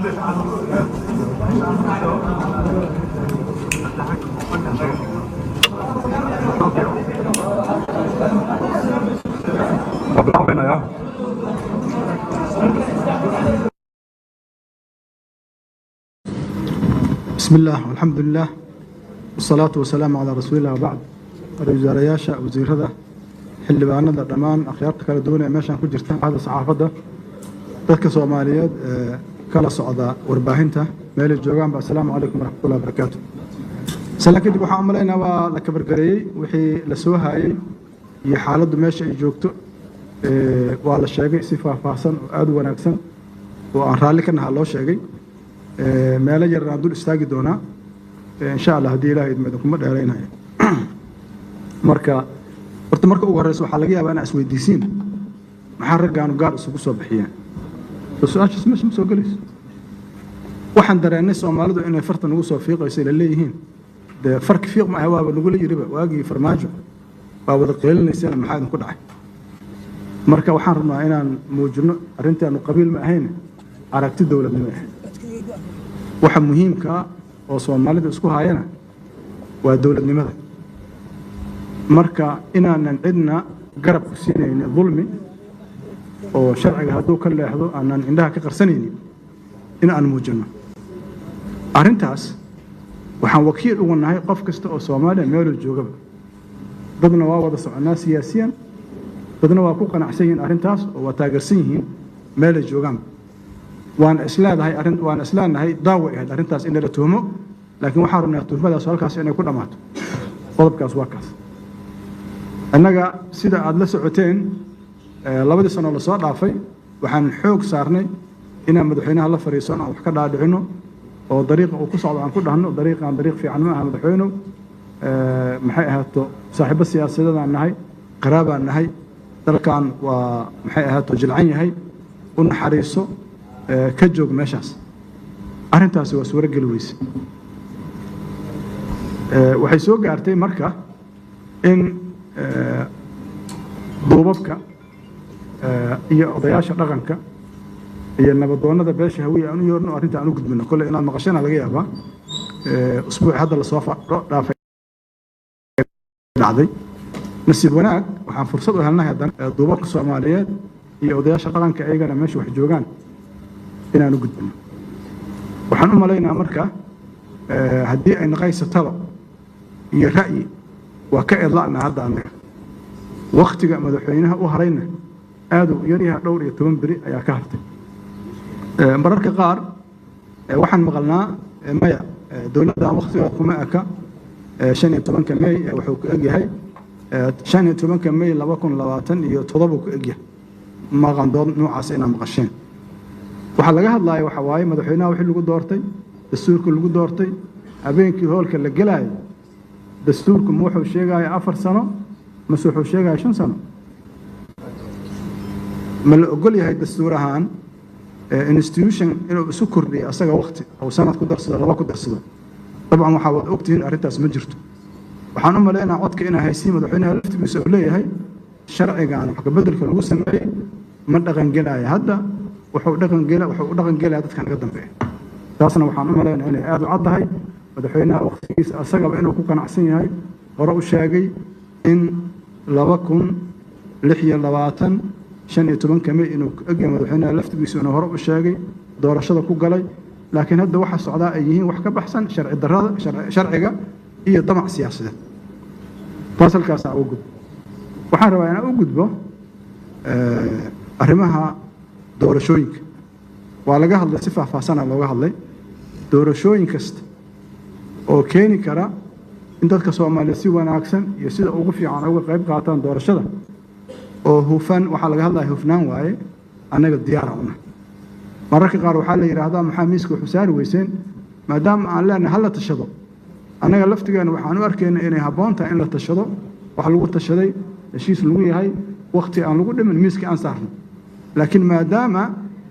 Waa bilaabaynaya. بسم الله والحمد لله والصلاة والسلام على رسول الله وبعد. Ra-iisul wasaarayaasha, wasiirada, xildhibaanada, dhammaan akhyaarta kala duwan ee meeshaan ku jirta, hada saxaafadda, dadka Soomaaliyeed ee kala socda warbaahinta meelay joogaanba, assalaamu calaykum waraxmatullahi wabarakaatu. Salaan kadib, waxaan u malaynaa waa la kabargareeyey wixii la soo haayey iyo xaaladdu meesha ay joogto. Waa la sheegay si faahfaahsan oo aada u wanaagsan oo aan raalli ka naha loo sheegay. Meelo yarna aan dul istaagi doonaa insha Allah haddii Ilahay idmo, idinkuma dheeraynayo. Marka horta, marka ugu horreysa, waxaa laga yaabaa inaa isweydiisiin maxaa raggaanu gaar isugu soo bixiyeen. Soo su-aashaas meesha ma soo gelayso. Waxaan dareennay Soomaalidu inay farta nagu soo fiiqayso, ila leeyihiin dee farki fiiq ma aha, waaba nagula yiriba waagii Farmaajo waa wada qeylinaysana, maxaa idinku dhacay? Marka waxaan rabnaa inaan muujino arrintaanu qabiil ma ahayn, aragti dowladnimo ahayn. Waxa muhiimkaa oo Soomaalida isku haayana waa dowladnimada. Marka inaanan cidna garab ku siinaynin dulmi oo sharciga hadduu ka leexdo aanan indhaha ka qarsanaynin in aan muujino arrintaas, waxaan wakiil uga nahay qof kasta oo Soomaaliya meeluu joogaba. Dadna waa wada soconnaa siyaasiyan, dadna waa ku qanacsan yihiin arrintaas oo waa taageersan yihiin meelay joogaanba. Waana isleedahay arrin, waana isleenahay daaway ahayd arrintaas in la tuhmo, laakiin waxaan rabnaa tuhmadaas halkaas inay ku dhammaato. Qodobkaas waa kaas. Innaga, sida aada la socoteen, 2dii sano lasoo dhaafay waxaan xoog saarnay inaan madaxweynaha la fadhiisano, aan wax ka dhaadhicino oo dariiqa uu ku socdo aan ku dhahno dariiqaan dariiq fiican ma aha madaxweynow. Maxay ahaato, saaxiibo siyaasadeedaan nahay, qaraabaan nahay, dalkan waa maxay ahaato jilcan yahay, u naxariiso, ka joog meeshaas. Arrintaasi waa suuro geli weyse. Waxay soo gaartay marka in duubabka iyo odayaasha dhaqanka iyo nabadoonnada beesha Hawiye aan u yeerno, arrinta aan u gudbino. Kolley inaad maqashana laga yaabaa, usbuuci hadda lasoo dhaafay dhacday. Nasiib wanaag, waxaan fursad u helnay haddana duubabka Soomaaliyeed iyo odayaasha dhaqanka iyagana meesha wax joogaan inaan u gudbino. Waxaan u malaynaa marka haddii ay naqayso talo iyo ra'yi waa ka edla'na hadda annaga. Waktiga madaxweynaha u harayna aaduu yaryaha, dhowr iyo toban beri ayaa ka hartay. Mararka qaar waxaan maqalnaa maya, dowladdan waktiga kuma eka 15-ka May, wuxuu ku egyahay 15-ka May 2027 ku egyahay. Maqandood noocaas inaa maqasheen. Waxaa laga hadlaya waxa waaye madaxweynaha wixii lagu doortay, dastuurka lagu doortay, habeenkii hoolka la gelaayo, dastuurku ma wuxuu sheegaya 4 sano mase wuxuu sheegaya 5 sano? Ma la ogol yahay dastuur ahaan institution inuu isu kordhiyo asaga wakti ou sanad ku darsado, laba ku darsado? Dabcan waxaa wada ogtihiin arrintaas ma jirto. Waxaan u malaynaa codka inaa haysiin madaxweynaha laftigiisa uu leeyahay sharcigan wax kabeddelka lagu sameeyey ma dhaqangelaya hadda, wuxuu dhaqangela, wuxuu u dhaqangelaya dadka naga dambeeya. Taasna waxaan u malaynaa inay aada u caddahay madaxweynaha waqtigiisa asagaba inuu ku qanacsan yahay, hore u sheegay in 2026 15-ka May inuu egyahay. Madaxweynaha laftigiisu inuu hore u sheegay doorashada ku galay, laakiin hadda waxa socdaa ay yihiin wax ka baxsan sharci darrada, sharciga iyo damac siyaasadeed. Taas halkaasaa uga gudbo. Waxaan rabaa inaan u gudbo arrimaha doorashooyinka. Waa laga hadlay, si faahfaahsana looga hadlay. Doorashooyin kasta oo keeni kara in dadka Soomaaliya si wanaagsan iyo sida ugu fiican uga qayb qaataan doorashada oo hufan, waxaa laga hadlaya hufnaan waaye, annaga diyaara una. Mararka qaar waxaa la yidhaahdaa maxaa miiska wuxuu saari weyseen? Maadaama aan leenahay hala tashado, annaga laftigeena waxaan u arkayna inay habboon tahay in la tashado, wax lagu tashaday, heshiis lagu yahay, wakhti aan lagu dhimin, miiska aan saarno. Laakiin maadaama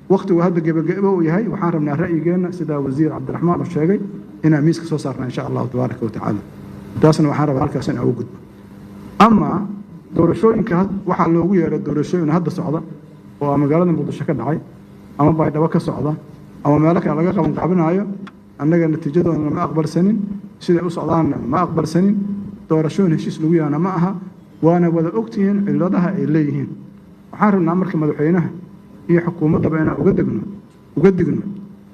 wakhtigu hadda gebagebo uu yahay, waxaan rabnaa ra'yigeenna, sidaa wasiir Cabdiraxmaan uu sheegay, inaan miiska soo saarna insha Allahu tabaaraka wa tacaala. Taasna waxaan rabaa halkaas in aan ugu gudbo. Ama doorashooyinka waxaa loogu yeeray doorashooyin hadda socda oo magaalada Muqdisho ka dhacay ama Baydhabo ka socda. Ama meelo kale laga qaban qaabinaayo. Annaga natiijadoodana ma aqbalsanin, siday u socdaanna ma aqbalsanin. Doorashooyin heshiis lagu yahana ma aha, waana wada ogtihiin cilladaha ay leeyihiin. Waxaan rabnaa marka madaxweynaha iyo xukuumaddaba inaan uga degno, uga digno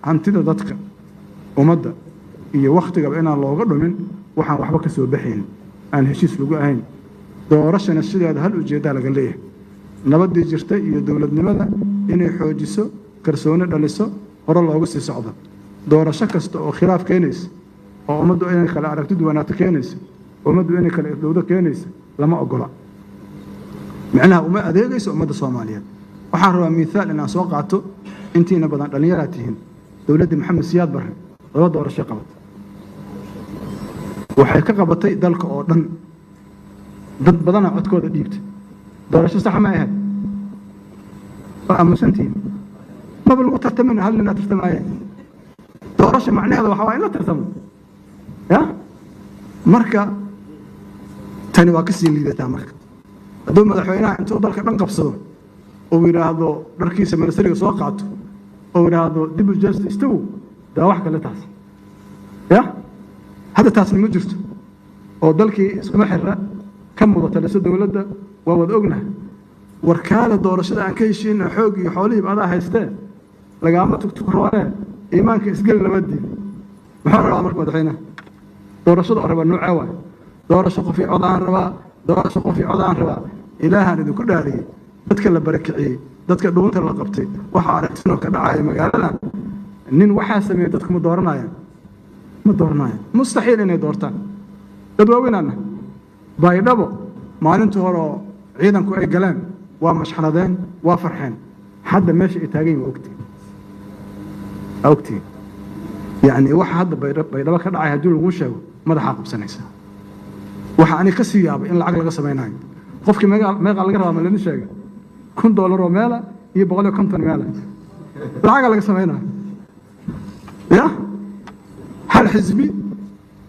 hantida dadka, ummadda iyo wakhtigaba inaan looga dhumin waxaan waxba ka soo baxayn, aan heshiis lagu ahayn. Doorashana sideeda hal ujeeddaa laga leeyahay: nabaddii jirta iyo dowladnimada inay xoojiso, kalsooni dhaliso, hore loogu sii socdo. Doorasho kasta oo khilaaf keenaysa, oo ummaddu inay kala aragti duwanaato keenaysa, ummaddu inay kala irdhowdo keenaysa, lama ogola. Micnaha uma adeegayso ummadda Soomaaliyeed. Waxaan rabaa miithaal inaan soo qaato. Intiina badan dhallinyaraa tihiin. Dowladdii Maxamed Siyaad Barre laba doorasho qabatay. Waxay ka qabatay dalka oo dhan, dad badana codkooda dhiibtay. Doorasho sax ma ahayd? Waa aamusantihiin. Maba lagu tartamin, hal ninaa tartamaaya. Doorasho macnaheeda waxaa waa in la tartamo. Ya marka tani waa kasii liidataa. Marka hadduu madaxweynaha intuu dalka dhan qabsado uu yidhaahdo, dharkiisa milatariga soo qaato, oo yidhaahdo "Dib u jeesta, istawow," daa wax kale taas. Ya hadda taasna ma jirto oo dalkii iskuma xirra ka muda taliso dowladda, waa wada ognahay. Warkaada doorashada aan ka heshiina, xoog iyo xoolihiiba adaa haystee, lagaama tugtugroonee, iimaanka isgeli lama diido. Muxuu rabaa marka madaxweynaha? Doorashada oo raba noocee waay? Doorasho qof iyo cod aan rabaa, doorasho qof iyo cod aan rabaa. Ilaahaan idinku dhaariyey, dadka la barakiciyey, dadka dhuunta la qabtay, waxa aragtinoo ka dhacaya magaaladan, nin waxaa sameeyey dadku ma dooranayaan? Ma dooranayaan, mustaxiil inay doortaan. Dad waaweynaana Baydhabo maalintii hore oo ciidanku ay galeen waa mashxaradeen, waa farxeen. Hadda meesha ay taagan yihin waa ogtihin, waa ogtihin. Yacni waxa hadda Baydhabo ka dhacay haddii laguu sheego, madaxaa qabsanaysaa. Waxa ani ka sii yaabay in lacag laga samaynayo. Qofkii meeqaa laga rabaa? Ma lani sheega? $1000 oo meela iyo 150 meela lacagaa laga samaynayo. Ya hal xisbi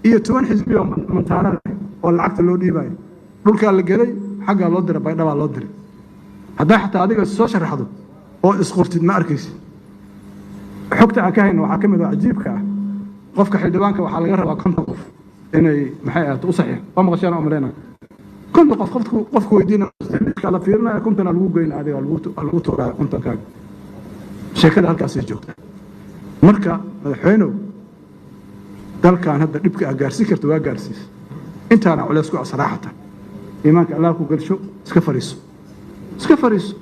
iyo 10 xisbi oo mantaano leh oo lacagta loo dhiibayo. Dhulkaa la gelay, xaggaa loo diray, Baydhabaa loo diray. Haddaa xataa adiga soo sharaxdo oo isqortid, ma arkaysid. Xogta aan ka hayno waxaa ka mid oo cajiibka ah, qofka xildhibaanka waxaa laga rabaa 50 qof inay, maxay ahaato, u saxiix. Waa maqasheen oo malaynaa. 50 qof qofku weydiina, la fiirinaya, 50-na lagu geyna, adiga lagu tuuraya 50-kaaga. Sheekada halkaasay joogtaa. Marka madaxweynow, dalkan hadda dhibka aa gaarsiin karta waa gaarsiis. Intaana culays ku asraaxatan, iimaanka Allah ku gelsho, iska fariiso, iska fariiso.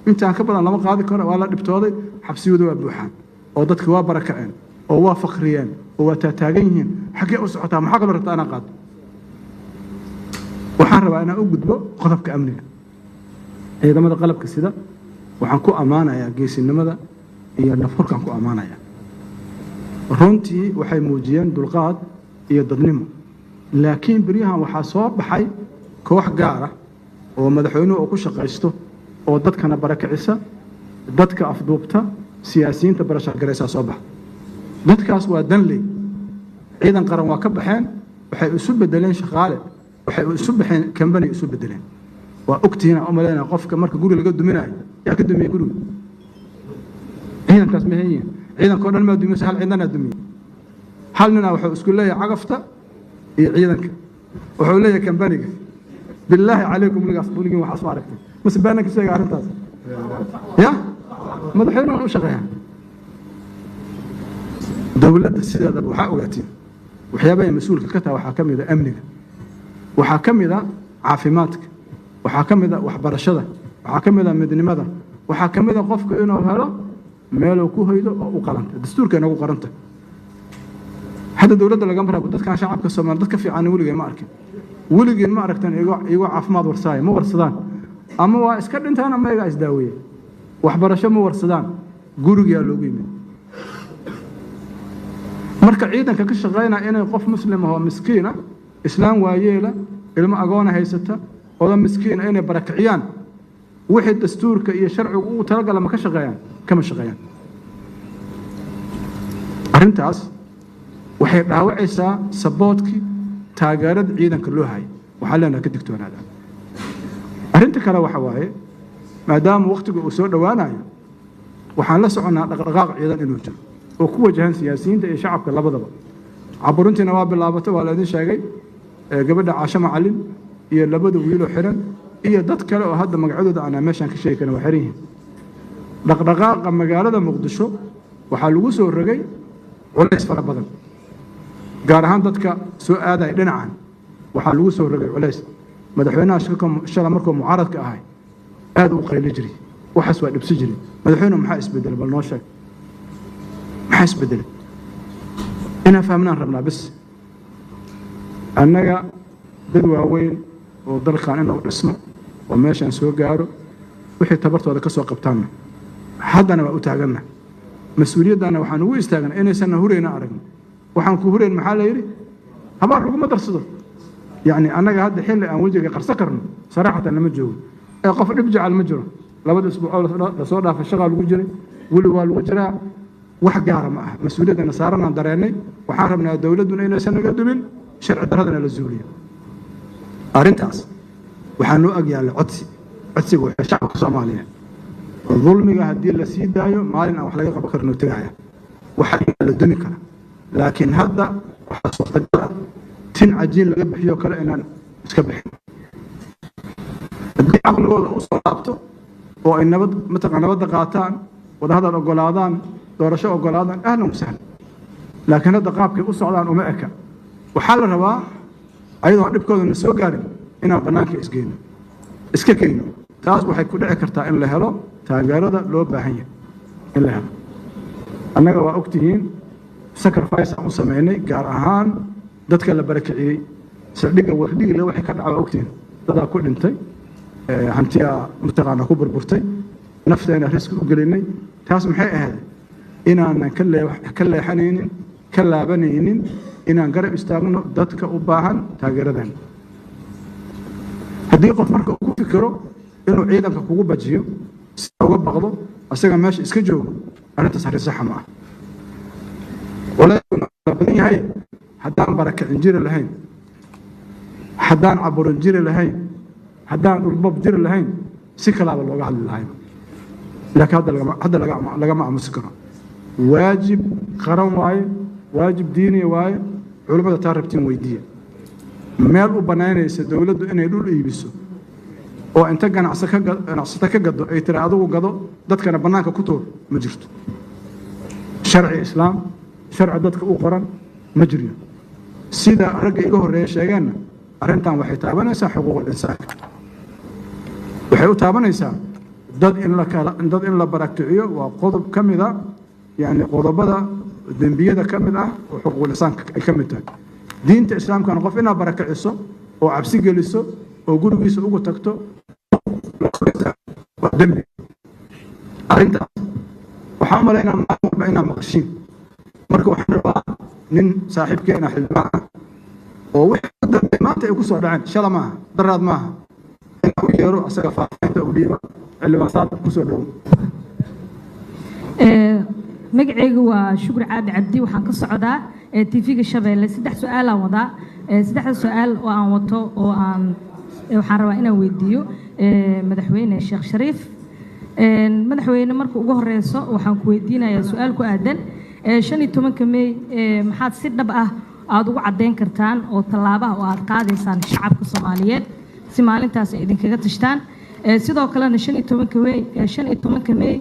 Intaan ka badan lama qaadi karo. Waa la dhibtooday, xabsiyadu waa buuxaan, oo dadki waa barakaceen, oo waa fakriyeen, oo waa taataagan yihiin. Xaggee u socotaa? Maxaa kaloo rabtaa inaan qaado? Waxaan rabaa inaan u gudbo qodobka amniga. Ciidamada qalabka sida waxaan ku ammaanayaa geesinimada iyo nafhurkaan ku ammaanayaa. Runtii waxay muujiyeen dulqaad iyo dadnimo, laakiin beryahan waxaa soo baxay koox gaara oo madaxweynuhu uu ku shaqaysto, oo dadkana barakicisa, dadka afduubta, siyaasiyiinta barashargaraysaa soo baxa. Dadkaas waa danley. Ciidan qaran waa ka baxeen, waxay isu bedeleen shaqaale, waxay isu baxeen kambani, isu bedeleen. Waa ogtihiin aan u malaynaya, qofka marka guri laga duminayo, yaa ka dumiyey guriga? Ciidankaas ma yihiin? Ciidanka o dhan maa dumiyey? Hal ciidanaa dumiyey. Hal ninaa wuxuu isku leeyahay cagafta iyo ciidanka, wuxuu leeyahay kambaniga. Bilaahi calaykum, weligaas weligiin waxaa soo aragtay mase baanan ka sheega arrintaas? Ya madaxweynuhu u shaqeeyaa dowladda sideedaba. Waxaa ogaatiin waxyaabahay mas-uulka ka taha waxaa ka mid a amniga, waxaa ka mid a caafimaadka, waxaa ka mid a waxbarashada, waxaa ka mid a midnimada, waxaa ka mid a qofku inuu helo meeluu ku hoydo oo u qalanta. Dastuurka inagu qoranta. Hadda dowladda lagama rabo dadkan shacabka Soomaali dad ka fiican weligeen ma arkin. Weligeen ma aragtan iyagoo caafimaad warsaaya? Ma warsadaan. Ama waa iska dhintaan ama iyagaa isdaaweeya. Waxbarasho ma warsadaan, gurigaa loogu yimid. Marka ciidanka ka shaqaynaya inay qof muslim ah oo miskiina, islaam waayeela, ilmo agoona haysata, oda miskiina inay barakiciyaan, wixii dastuurka iyo sharcigu ugu talagala ma ka shaqeeyaan? Kama shaqeeyaan. Arrintaas waxay dhaawacaysaa saboodkii, taageerada ciidanka loo hayay. Waxaa leenaha ka digtoonaada. Arrinta kale waxa waaye, maadaama wakhtigu uu soo dhowaanayo, Waxaan la soconnaa dhaqdhaqaaq ciidan inuu jiro oo ku wajahan siyaasiyiinta iyo shacabka labadaba. Caburintiina waa bilaabatay, waa laydin sheegay, gabadha Caasho Macalin iyo labada wiiloo xiran iyo dad kale oo hadda magacyadooda aanaa meeshaan ka sheegi karin waa xiran yihiin. Dhaqdhaqaaqa magaalada Muqdisho waxaa lagu soo rogay culays fara badan, gaar ahaan dadka soo aadaya dhinacan waxaa lagu soo rogay culays. Madaxweynaha shala markuu mucaaradka ahay aad u qayli jiray, waxaas waa dhibsi jiray. Madaxweyne, maxaa isbedelay? Bal noo sheeg maxaa isbedelay. Inaan fahmnaan rabnaa bis. Annaga dad waaweyn oo dalkan inuu dhismo oo meeshaan soo gaaro wixii tabartooda ka soo qabtaanna haddana waa u taaganna. Mas-uuliyaddanna waxaan ugu istaagna inaysanna hurayna aragno. Waxaan ku hurayn maxaa la yidhi? Habaar laguma darsado. Yacni annaga hadda xilli aan wejiga qarsan karno saraaxatan lama joogo, ee qof dhib jecel ma jiro. 2da isbuucoo lasoo dhaafay shaqaa lagu jiray, weli waa lagu jiraa. Wax gaara ma aha, mas-uuliyaddana saaranaan dareennay. Waxaan rabnaa dowladduna inaysan naga dumin, sharci darradana la zuuliyo. Arrintaas waxaa noo ag yaalla codsi. Codsiga waxay shacabka Soomaaliyeed: dulmiga haddii la sii daayo, maalin aan wax laga qaban karno tegaya, waxa la dumi kara. Laakiin hadda waxaa suurtagal ah tin cajiin laga bixiyo kale inaan iska bixin. Haddii caqligooda u soo laabto oo ay nabad mataqan nabadda qaataan, wadahadal ogolaadaan, doorasho ogolaadaan, ahlan wasahlan. Laakiin hadda qaabkay u socdaan uma eka. Waxaa la rabaa ayadoon dhibkoodana soo gaarin inaan bannaanka isgeyno, iska keyno. Taas waxay ku dhici kartaa in la helo taageerada loo baahan yahay in la helo. Annaga waa ogtihiin sacrifice aan u samaynay, gaar ahaan dadka la barakiciyey. Saldhigga Wardhigle waxay ka dhaca waa ogtihiin, dadaa ku dhintay, hantiyaa mataqaana ku burburtay, nafteena risk u gelinay. Taas maxay ahayd? Inaanan ka leexanaynin, ka laabanaynin inaan garab istaagno dadka u baahan taageeradan. Haddii qof marka uu ku fikiro inuu ciidanka kugu bajiyo si uga baqdo, asaga meesha iska joogo, arrintaas arrin saxa ma ah. Culayskuna badan yahay. Haddaan barakicin jiri lahayn, haddaan caburin jiri lahayn, haddaan dhulbab jiri lahayn, si kalaaba looga hadli lahayn. Laakiin hadda lagama aamusi karo. Waajib qaran waaye, waajib diiniya waaye. Culimmada taa rabtiin weydiiya. Meel u bannaynaysa dowladdu inay dhul iibiso oo inta ganacsato ka gado ay tiri adigu gado, dadkana bannaanka ku tuur, ma jirto. Sharci Islaam, sharci dadka u qoran ma jiryo. Sida ragga iga horreeya sheegeenna, arrintan waxay taabanaysaa xuquuqul insaanka. Waxay u taabanaysaa dad in la kala dad in la barakiciyo waa qodob ka mid a, yani qodobada dembiyada ka mid ah oo xuquuqul insaanka ay ka mid tahay. Diinta Islaamkana qof inaad barakiciso oo cabsi geliso oo gurigiisa ugu tagto waa dembi. Arrintaas waxaan u malaynaa maalin walba inaa maqashiin. Marka waxaan rabaa nin saaxiibkeena xildhibaan ah oo wixii u dambe maanta ay ku soo dhaceen, shala maaha, daraad maaha, inuu yeero asaga faahfaahinta u dhiiba. Xildhibaan Saadiq, kusoo dhowo. Magacaygu waa Shukri Caabi Cabdi, waxaan ka socdaa TV-ga Shabeelle. Saddex su-aalaan wadaa. Saddexda su-aal oo aan wato oo aan waxaan rabaa inaan weydiiyo Madaxweyne Sheekh Shariif. Madaxweyne, marka ugu horeyso waxaan ku weydiinayaa su-aal ku aadan 15-ka Mey. Maxaad si dhab ah aada ugu caddeyn kartaan oo tallaabaha oo aad qaadaysaan shacabka Soomaaliyeed si maalintaas ay idinkaga tashtaan? Sidoo kalena 15-ka Mey, 15-ka Mey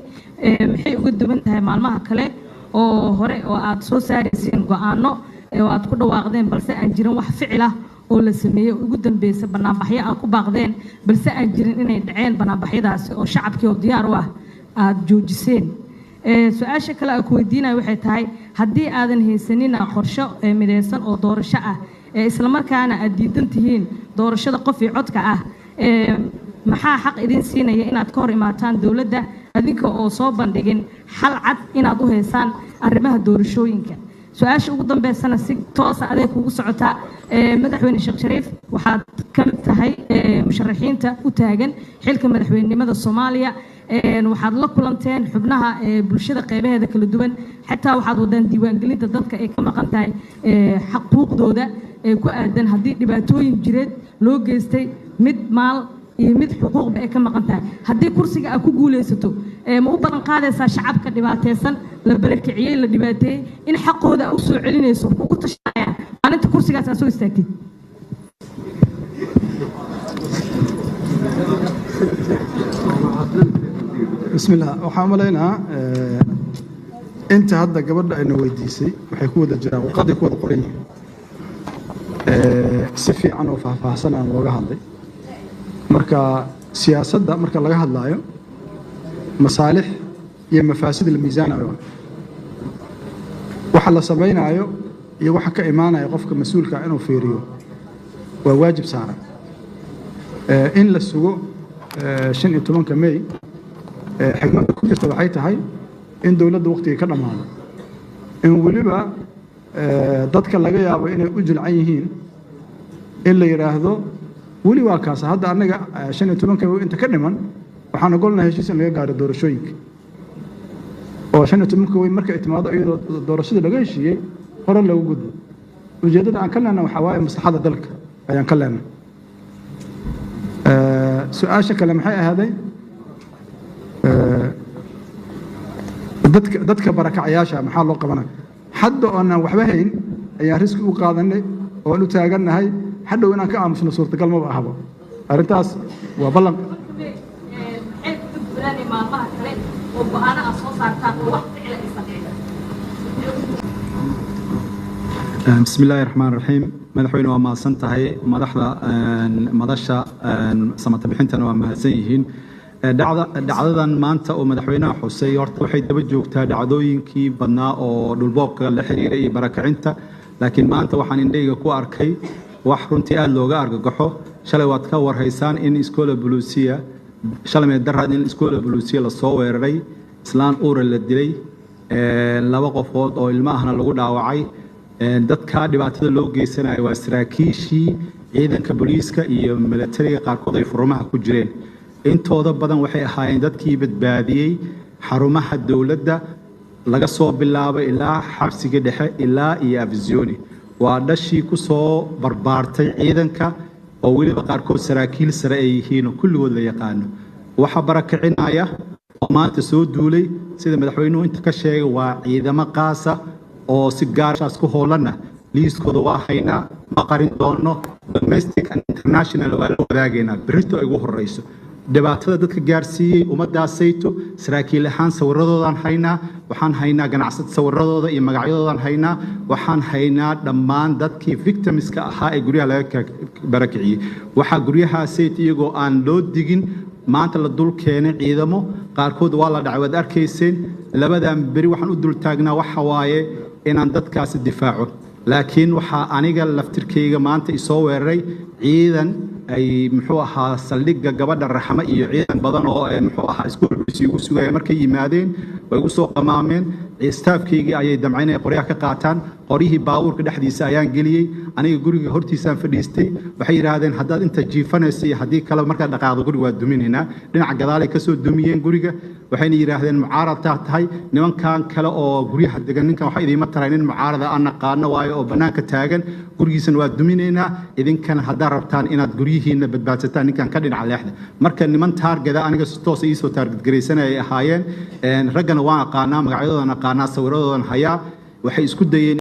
maxay uga duwan tahay maalmaha kale oo hore oo aad soo saarayseen go-aano oo aad ku dhawaaqdeen, balse aan jirin wax ficil ah oo la sameeyey? Ugu dambeysa banaanbaxyo aad ku baaqdeen, balse aan jirin inay dhaceen banaanbaxyadaasi oo shacabkii oo diyaar u ah aada joojiseen. Su-aasha kale aan ku weydiinaya waxay tahay, haddii aadan haysanina qorsho mideysan oo doorasho ah, islamarkaana aad diidan tihiin doorashada qof iyo codka ah, maxaa xaq idin siinaya inaad ka hor imaataan dowladda adinka oo soo bandhigin xal cad inaad u haysaan arrimaha doorashooyinka? Su-aasha ugu dambeysana si toosa adeeg kugu socotaa, Madaxweyne Sheekh Shariif. Waxaad ka mid tahay musharaxiinta u taagan xilka madaxweynenimada Soomaaliya. Waxaad la kulanteen xubnaha bulshada qeybaheeda kala duwan, xataa waxaad wadaan diiwaangelinta dadka ay ka maqan tahay xaquuqdooda ee ku aadan haddii dhibaatooyin jireed loo geystay, mid maal iyo mid xuquuqba ay ka maqan tahay. Haddii kursiga aad ku guulaysato, Ma u ballan qaadaysaa shacabka dhibaateysan, la barakiciyey, la dhibaateeyey, in xaqooda u soo celinayso, kugu tashanayaan maalinta kursigaas aad soo istaagtid? Bismillah, waxaan u malaynaa inta hadda gabadha ayna weydiisay waxay ku wada jiraan warqaday ku wada qoran yihiin, si fiican oo faahfaahsan aan looga hadlay. Marka siyaasadda marka laga hadlaayo, masaalix iyo mafaasid la miisaanayo, waxa la samaynaayo iyo waxa ka imaanaya, qofka mas-uulka inuu fiiriyo waa waajib saaran. In la sugo 15-ka May, xigmadda ku jirta waxay tahay in dowladda waqtigii ka dhammaado, in weliba dadka laga yaabo inay u jilcan yihiin in la yidhaahdo weli waa kaas. Hadda annaga 15-ka May inta ka dhiman waxaan ogolnahay heshiis in laga gaaro doorashooyinka, oo 15-ka May marka ay timaado, iyadoo doorashadii laga heshiiyey, hore loogu gudbo. Ujeeddada aan ka leenahay waxaa waaye maslaxada dalka ayaan ka leenahay. Su-aasha kale maxay ahaaday? Dadka barakacayaasha maxaa loo qabanaya? Hadda oonaan waxba hayn ayaan risk-i u qaadanay oo aan u taagannahay. Hadhow inaan ka aamusno suurtagal maba ahaba. Arrintaas waa ballan. Maxay ku duwanaan maalmaha kale oo go'aano aad soo saartaan oo wax ficila aysan dhicin? Bismi illaahi raxmaan raxiim. Madaxweyne, waa mahadsan tahay. Madaxda madasha samata bixintana waa mahadsan yihiin. Dhacdadan maanta oo madaxweynaha xusay horta waxay daba joogtaa dhacdooyinkii badnaa oo dhulboobka la xiriiray iyo barakacinta, laakiin maanta waxaan indhayga ku arkay wax runtii aada looga argagaxo. Shalay waad ka warhaysaan in Iskola Buluusiya, shalay daraad, in Iskola Buluusiya lasoo weeraray, islaan uura la dilay, laba qofood oo ilmo ahna lagu dhaawacay. Dadka dhibaatada loo geysanayo waa saraakiishii ciidanka booliiska iyo milatariga, qaarkood ay furumaha ku jireen. Intooda badan waxay ahaayeen dadkii badbaadiyey xarumaha dowladda, laga soo bilaabo ilaa xabsiga dhexe ilaa iyo Afisyooni. Waa dhashii ku soo barbaartay ciidanka, oo weliba qaarkood saraakiil sare ay yihiin oo kulligood la yaqaano. Waxa barakicinaya oo maanta soo duulay, sida madaxweynuhu inta ka sheegay, waa ciidamo qaasa oo si gaarashaas ku hoolanna. Liiskooda waa haynaa, ma qarin doono. Domestic and international waa la wadaagaynaa berrito ay ugu horeyso. Dhibaatada dadka gaarsiiyey ummaddaasayto, saraakiil ahaan sawiradoodaan haynaa, waxaan haynaa ganacsata sawiradooda iyo magacyadoodaan haynaa, waxaan haynaa dhammaan dadkii victims-ka ahaa ee guryaha laga barakiciyey. Waxaa guryahaasayto iyagoo aan loo digin maanta la dul keenay ciidamo, qaarkood waa la dhacay, waad arkayseen. Labadan beri waxaan u dul taagnaa waxa waaye inaan dadkaasi difaaco, laakiin waxaa aniga laftirkayga maanta isoo weeraray ciidan ay muxuu ahaa saldhigga gabadha Raxmo iyo ciidan badan oo muxuu ahaa iskuul igu sugaya. Markay yimaadeen way igu soo qamaameen, staff-kaygii ayay damceen inay qoryaha ka qaataan. Qoryihii baabuurka dhexdiisa ayaan geliyey. Aniga guriga hortiisaan fadhiistay. Waxay yidhaahdeen, haddaad inta jiifanaysa iyo haddii kale markaad dhaqaaqdo guriga waa duminaynaa. Dhinaca gadaalay kasoo dumiyeen guriga. Waxayna yidhaahdeen, mucaaradtaa tahay, nimankan kale oo guryaha degan, ninkan waxa idiima taray, nin mucaarada aan naqaano waayo oo bannaanka taagan, gurigiisana waa duminaynaa. Idinkana haddaad rabtaan inaad guryihiina badbaadsataan, ninkan ka dhinaca leexda. Marka niman target-da aniga si toosa iisoo target garaysanaya ay ahaayeen. Raggana waan aqaanaa, magacyadoodan aqaanaa, sawiradoodan hayaa. Waxay isku dayeen